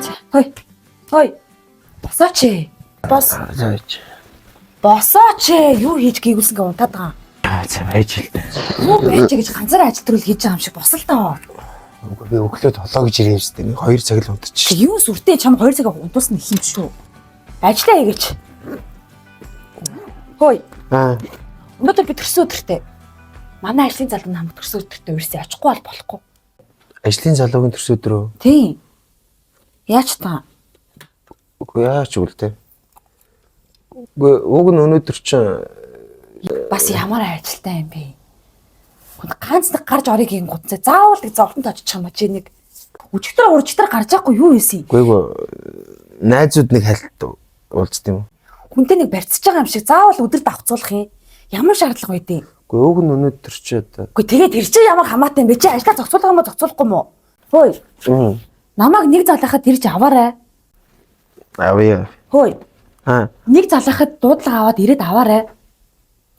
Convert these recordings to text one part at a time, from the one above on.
За, хой. Хой. Босооч ээ. Бос. За байж. Босооч ээ. Юу хийж гийгүүлсэн гэ унтаад байгаа. Аа за байж л дээ. Юу байж гэж ганцаараа ажил төрөл хийж байгаа юм шиг босол таа. Үгүй би өглөө толоо гэж ирэн шүү дээ. Нэг 2 цаг л унтчих. Юу сүртэй чам 2 цаг унтуулсан их юм шүү. Ажлаа хийгээч. Хой. Аа. Өнөөдөр би төрсөн өдөртэй. Манай ажлын залуу намайг төрсөн өдөртөө урьсан очихгүй бол болохгүй. Ажлын залуугийн төрсөн өдрөө. Тийм. Яаж та? Үгүй яач үл дээ. Үгүй уг нь өнөөдөр чинь Бас ямар ажилтай юм бэ? Ганц нэг гарч орыг ин гутсаа заавал нэг зовлонт очиж юм чи нэг өчигдөр уржигдөр гарч яахгүй юу хийсэн юм? үгүй үгүй найзууд нэг хальт уулзт юм уу? Хүнтэй нэг барьцж байгаа юм шиг заавал өдөр давхцуулах юм. Ямар шаардлага байдیں۔ Үгүй уг нь өнөөдөр чи одоо Үгүй тэгээ тэр чинь ямар хамаатай юм бэ? Чи ажлаа зохицуулах юм уу зохицуулахгүй юм уу? Хөөе. Намайг нэг залаахад тэр чи аваарай. Авъя. Хөөе. Аа. Нэг залаахад дуудлага аваад ирээд аваарай.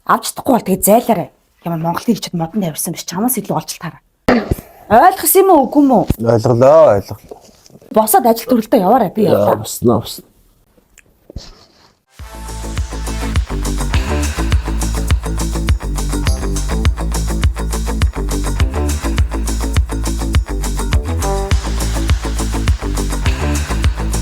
Авч чадахгүй бол тэгээ зайлаарай. Ямар Монголын ирчүүд модон тавьсан биш чамаас илүү олж таараа. Ойлгосон юм уу үгүй юм уу? Ойлголоо, ойлголоо. Босоод ажил төрөлтөө яваарай би явлаа. Босноо, босноо.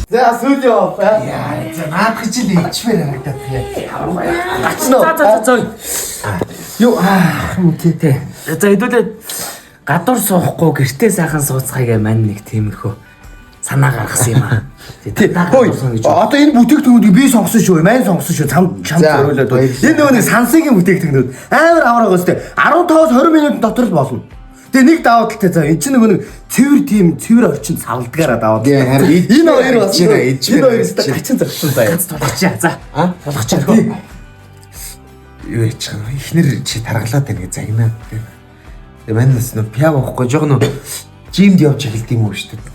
За сүүлийн оф. Яа, за наадах жил ичмээр харагдаад байна. Гацнаа. За за за. Юу аа тий тий. За хэдүүлээ гадуур суухгүй гэртээ сайхан сууцгаая мань нэг тиймэрхүү санаа гаргасан юм аа. Тий. Тэ Хөөе. Одоо энэ бүтээгдэхүүнийг би сонгосон шүү. Мань сонгосон шүү. Чам чам За, зориулаад. баярлалаа. Энэ нөгөө нэг сансыгийн бүтээгдэхүүнүүд амар авраг өстэй. 15-аас 20 минут дотор л болно. Тэгээ нэг давуу талтай заа. Энэ чинь нөгөө нэг цэвэр тийм цэвэр орчин савлдгаараа давуу. Тий, харин Энэ хоёр бас ичээрээ, ичмээр энэ хоёр өстэй гачин зогссон заяа. Ганц тулгачаа. За. Тулгачаа. Юу яачих вэ? Эхнэр чи таргалаад байна гэж загнаад байна. Тэгээ мань бас нөө пиав уухгүй жоо нөө жимд явж эхэлт юм уу шүү дээ.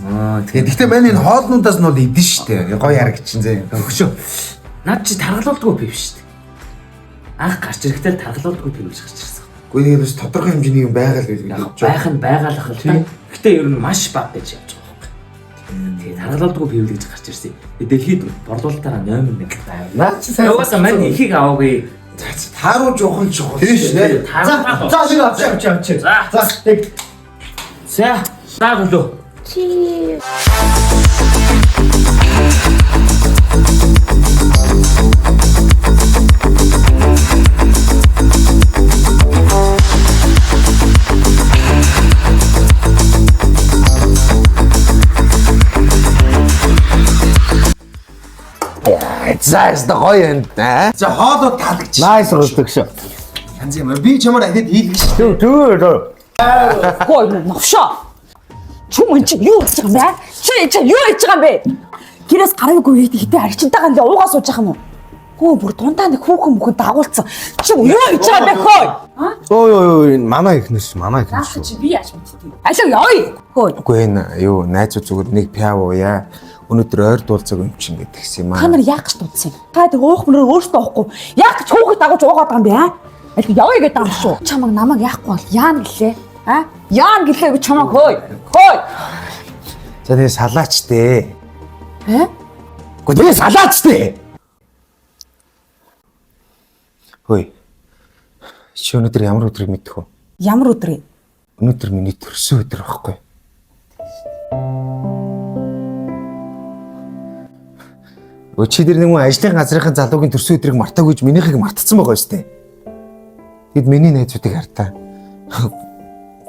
Аа Тэгээ гэхдээ мань энэ хоолнуудаас нь бол идэн шүү дээ. Гоё харагчин зэ. өгшөө. Над чи таргалуулдгүй пив шүү дээ. Анх гарч ирэхдээ л таргалуулдгүй пив гэж гарч ирсэн. Гэхдээ тэгээд бас тодорхой хэмжээний юм байгаа л Яг гэж байх нь байгаалах л та. Гэтэ ер нь маш бага гэж явж байгаа байхгүй. Тэгээ таргалуулдгүй пив л гэж гарч ирсэн. Тэгээ дэлхийд борлуулалтаараа номер 1 байв. Наад чи сайн. Угаасаа мань ихийг аваагүй. Тааруу жоохон чухал Тийм шүү дээ. За Таргалаад. за нэг авчи авчи авчи. За. За нэг За. За гөлөө. За яста гоё юм да. За хоолоо таалагдчих. Nice голдог шүү. Янз юм. Би чамаар ахид хийлгэн шүү. Түр түр. Хөөе новшоо. Чүм эн чи юу хийж байгаа юм бэ? Чи чи юу хийж байгаа юм бэ? Гэрээс гараагүй хитэ арчинтайгаа ингээ уугаа сууж байгаа юм уу? Хөө бүр дундаа нэг хүүхэн мөхөн дагуулсан. Чи юу хийж байгаа юм бэ хөөе? Аа? Ой ой ой манай ихнээс манай ихнээс шүү. Чи би яаж мэдтий? Алуу явъя. Хөөе. Үгүй энэ юу найзууд зүгээр нэг пиав ууя. Өнөөдөр ойр дуулцаг юм чинь гэдэг гэсэн юм Та аа. нар яах гэж дуудсан юм? Та тэр уух мөрөө өөртөө уухгүй. Яах гэж хүүхэд дагуулж уугаад байгаа юм бэ? Аа? Аль явъя гэдэг юм шүү. Чамаг намайг яахгүй бол яана гэлээ? Аа? Яана гэлээ би чамаг хөөе. Хөөе. За тэгээ салаач дээ. Э? Үгүй тэгээ салаач дээ. Хөөе. Чи өнөөдөр ямар өдрийг мэдэх вэ? Ямар өдөр юм? Өнөөдөр миний төрсөн өдөр байхгүй. Өө чи тэр нэг хүн ажлын газрынхаа залуугийн төрсөн өдрийг мартаагүй ч минийхийг мартцсан байгаа шүү дээ. Тэд миний найзуудыг хартаа.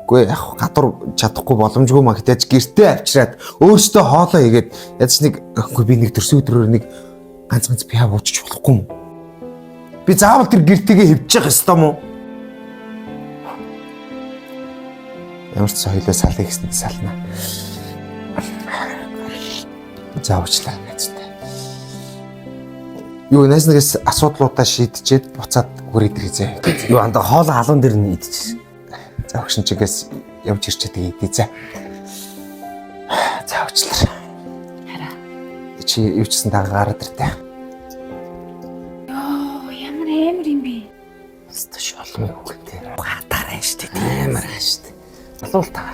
Үгүй яг гадуур чадахгүй боломжгүй маа гэтэж гэртээ авчираад өөртөө хоолоо хийгээд ядч нэг үгүй би нэг төрсөн өдрөөр нэг ганц ганц пиав ууччих болохгүй юм. Би заавал тэр гэртэйгээ хөвчих ёстой мó? Ямар ч соёлоо салъя гэсэнд сална. За уучлаа найзтай. Юу найз нэгээс асуудлуудаа шийдчихэд буцаад хүрээд ирээ зэ. Юу андаа хоол халуун дээр нь идчихсэн. За огшин чигээс явж ирчээ тэгээ идэ за. За уучлаарай. Хараа. Чи юу ч гэсэн дагаа гараад иртээ. Йоо, ямар амар юм бэ? Өстө шолмын хүүхдээ. Хатаарай шүү дээ. Амар аа шүү дээ. Алуултаа.